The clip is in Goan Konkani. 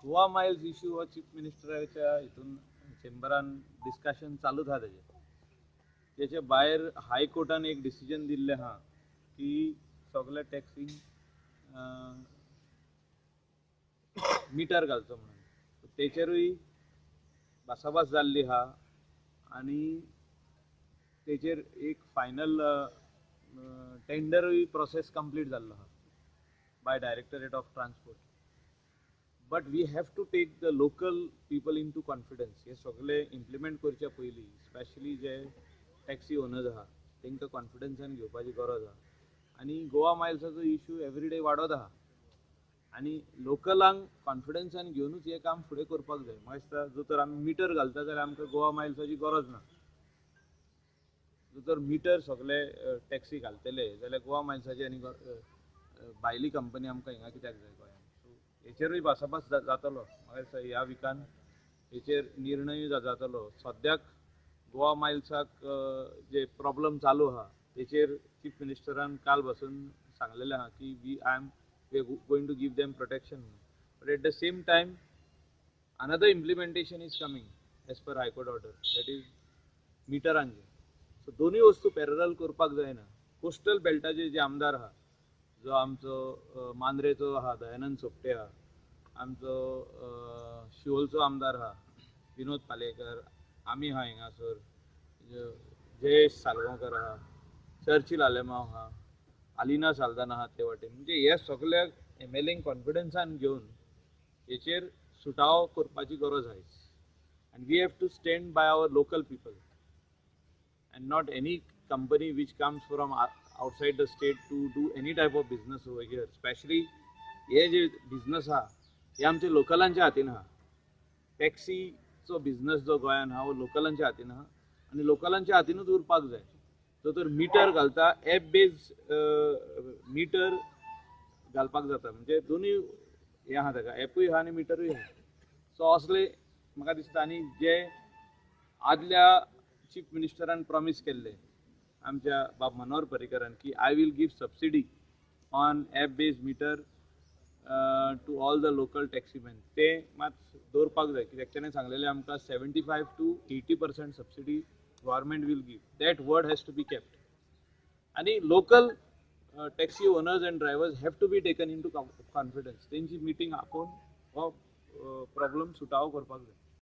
गोवा मायल्स इशू हो चीफ मिनिस्टराच्या हितून चेंबरान डिस्कशन चालूच आहा तेजें. तेचे भायर हायकोर्टान एक डिसिजन दिल्लें आहा की सगळे टॅक्सींक मिटर घालचो म्हणून, तेचेरूय भासाभास जाल्ली आहा आनी तेचेर एक फायनल टेंडरूय प्रोसेस कंप्लीट जाल्लो आहा by Directorate of Transport. But we have to take the local people into confidence. हे सगळे इम्प्लिमेंट करच्या पयलीं स्पेशली जे टॅक्सी ओनर्स आहा तांकां कॉन्फिडन्सान घेवपाची गरज आहा. आनी गोवा मायल्साचो इशू एवरी डे वाडत आहा आनी लोकलांक कॉन्फिडन्सान घेवनूच हें काम फुडें करपाक जाय. म्हाका दिसता जो तर आमी मिटर घालता जाल्यार आमकां गोवा मायल्साची गरज ना. जो तर मिटर सगळे टॅक्सी घालतले जाल्यार गोवा मायल्साची आनी भायली कंपनी आमकां हिंगा कित्याक जाय गोंयांत. सो हेचेरूय भासाभास जातलो. म्हाका दिसता ह्या विकान हेचेर निर्णय जातलो. सद्याक गोवा मायल्साक जे प्रॉब्लम चालू आहा तेचेर चीफ मिनिस्टरान काल बसून सांगलेलें आहा की we are going to give them protection, but at the same time another implementation is coming as per high court order, that is मिटरांचे. सो दोनूय वस्तू पॅरल करपाक जायना. कोस्टल बेल्टाचे जे आमदार आहा, जो आमचो मांद्रेचो आहा दयानंद सोपटे आहा, आमचो शिवोलचो आमदार आहा विनोद पालयेकर, आमी आहा हिंगासर, जयेश सालगांवकर आहा, चर्चिल आलेमांव आहा, आलिना साल्दाना आहा ते वाटेन. म्हणजे हे सगल्या एम एल एंक कॉन्फिडन्सान घेवन हेचेर सुटावो करपाची गरज आयज. And we have to stand by our local people and not any company which comes from outside the state to do any type of business over here. Specially hey J business आहा हे आमचे लोकलांच्या हातीन आहा. टॅक्सीचो बिजनस जो गोंयान आहा हो लोकलांच्या हातीन आहा आनी लोकलांच्या हातीनूच उरपाक जाय. जो तर मिटर घालता एप बेज मिटर घालपाक जाता, म्हणजे दोनूय हें आहा ताका, एपूय आहा आनी मिटरूय आहा. सो असले म्हाका दिसता. आनी जे आदल्या चीफ मिनिस्टरान प्रॉमीस केल्ले आमच्या बाब मनोहर पर्रीकरान की I will give subsidy on app based meter to all the local taximen, ते मात दवरपाक जाय. कित्याक तेणें सांगलेलें आमकां 75 to 80% subsidy government will give. That word has to be kept. आनी local taxi owners and drivers have to be taken into confidence. तेंची मिटींग आपोवन हो प्रॉब्लम सुटावो करपाक जाय.